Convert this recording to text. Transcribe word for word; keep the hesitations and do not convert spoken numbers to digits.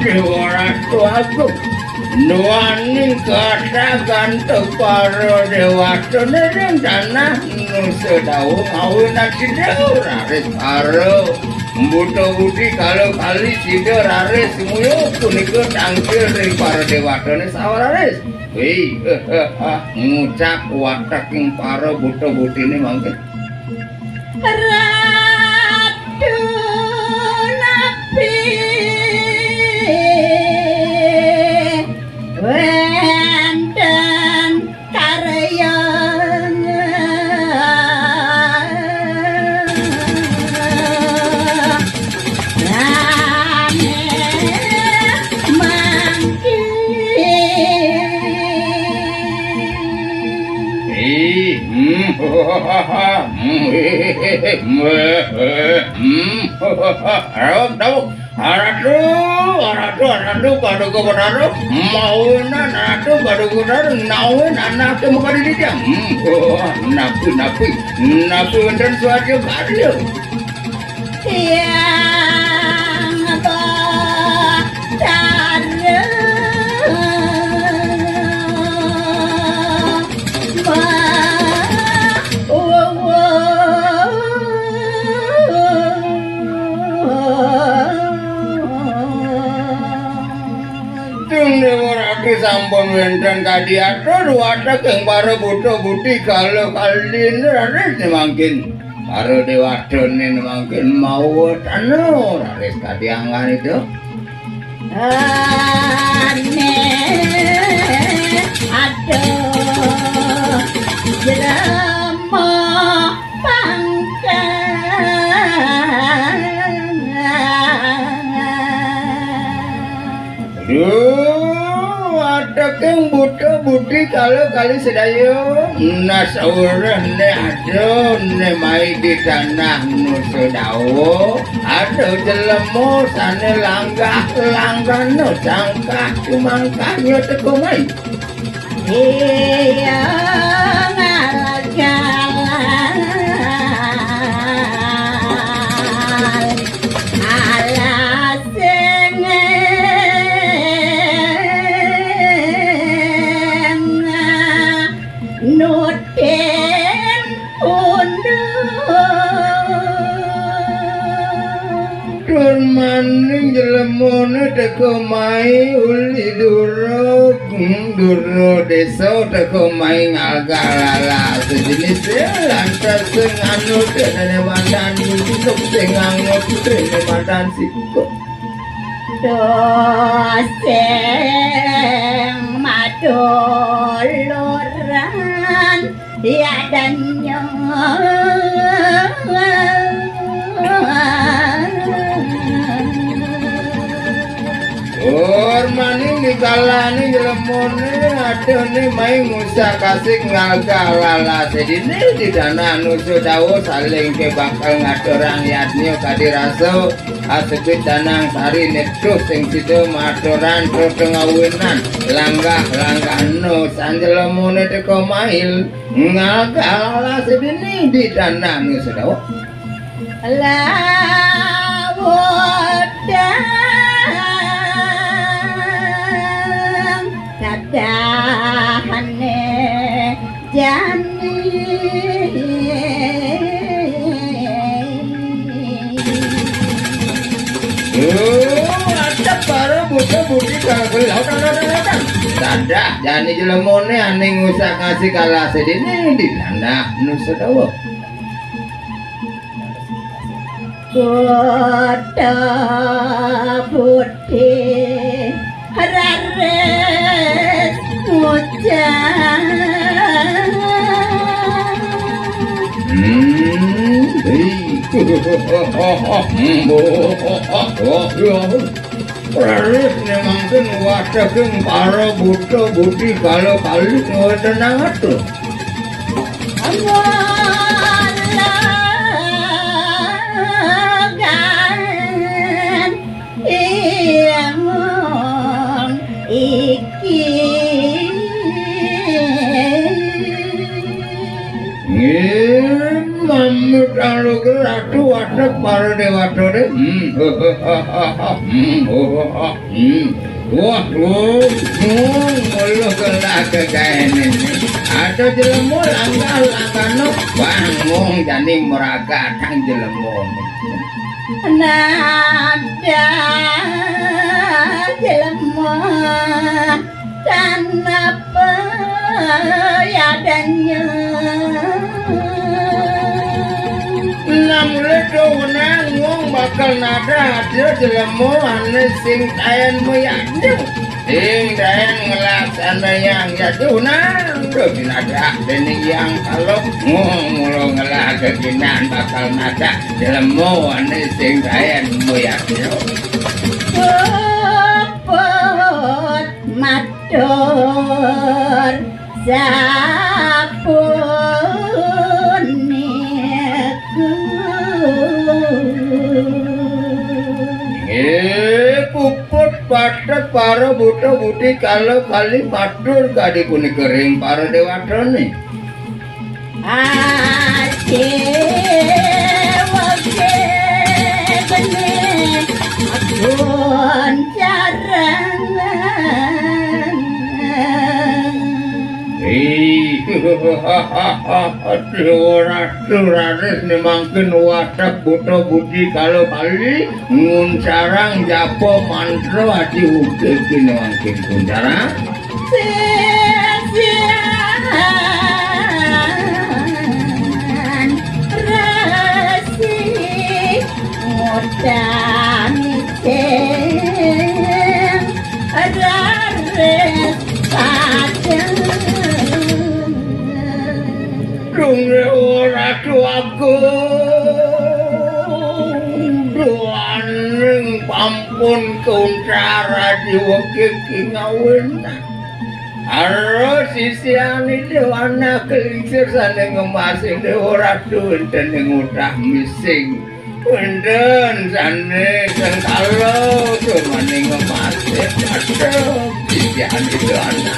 Déwa Ratu Agung, nuaning kathah ganteg para déwatané ring tanah Nusa Dawa ngawinang sida raris para buta budi kala kali sida raris nguyuh punika tangkil ring para déwatané sawararis. Wih, ngucap wateking para buta budiné mangkin. Ratu napi wénten karyanya. Rame mangkin. Ih, hmm, hmm, hmm, hmm, hmm, Ratu, Ratu, Ratu, Paduka Betara, mawinan Ratu Paduka Betara, nawin anaké makadi titiang. Hmm, wah, napi, napi, napi wénten suatu karya. Tiang Betara. Tung Déwa Ratu sampun wénten kadi atur wateking para buta budi kala kalin raris mangkin. Para déwatané mangkin mawetana raris kadi anggan itu. Ané aduh jelema pangkal. Duh, wateking buta budi kala kali sedaya. Nah, saurah né ada né mai di tanah Nusa Dawa. Ada jelema sané langgah-langgana jangkah jumangkahnya teka mai. Iya ngalgal alas sing nutin undur. Tur maning jelemané teka mai uli dura, hmm, dura désa teka mai ngalgal lalah sejenis lantas sing anu déné madan sing anu déné madan sikut. Dosing maduluran yadanya. Tur maning dikalané jelemané adané mai ngusak-asik ngalgal lalah sedini di tanah Nusa Dawa saling ké bakal ngaturang yadnya kadi rasa. Asebit danang sari netus sing sida maturan tur tengawinan langgah-langgahna sanjlemané teka mail ngagal sedini di danang sedawa. Lawudang kadahane jani. Oh, ada para buta budi kagel lautan, lautan, lautan. Dadah, jani jelemone ane ngusak-asik kalah sedene di tanah Nusa Dawa. Buta budi raris ngucap. Hmm, hei. Raris ne mangkin wateking para buta budi kala kali ngawetenang atur. Amalagan Iyangun iki. Ngimam Utang luger ratu watek para dewata de. Hmm. Hmm. Wah, wah, hmm, Allah kelah kekaene. Ada jelema langkah langkano, bangun jani meragatang jelema. Nada jelema tanapa yadanya. Namule do wenang wong bakal nada ada jelema ane sing taen mayadnya. Sing taen ngelaksanayang yadnya wenang do dinadak dening yang kalau ngong mulo ngelah kekinan bakal nada jelema ane sing taen mayadnya. Puput matur sapunika. Eh, puput patek para buta budi kala kali matur kadi punika ring para dewatane. Ati wage bene akun carangan. Ih, Dewa Ratu raris ne mangkin watek buta budi kala bali nguncarang japa mantra ati uge kine mangkin kuncarang. Sisian resi ngutami sing raris padang. Dung Dewa Ratu Agung, duaning pampun kuncara jiwa kiki ngawin. Aro sisiane dewana kelincir sane ngemasi Dewa Ratu wenten ing utah mising. Wenten sane sengkala sumane ngemasi. Aduh, sisiane dewana.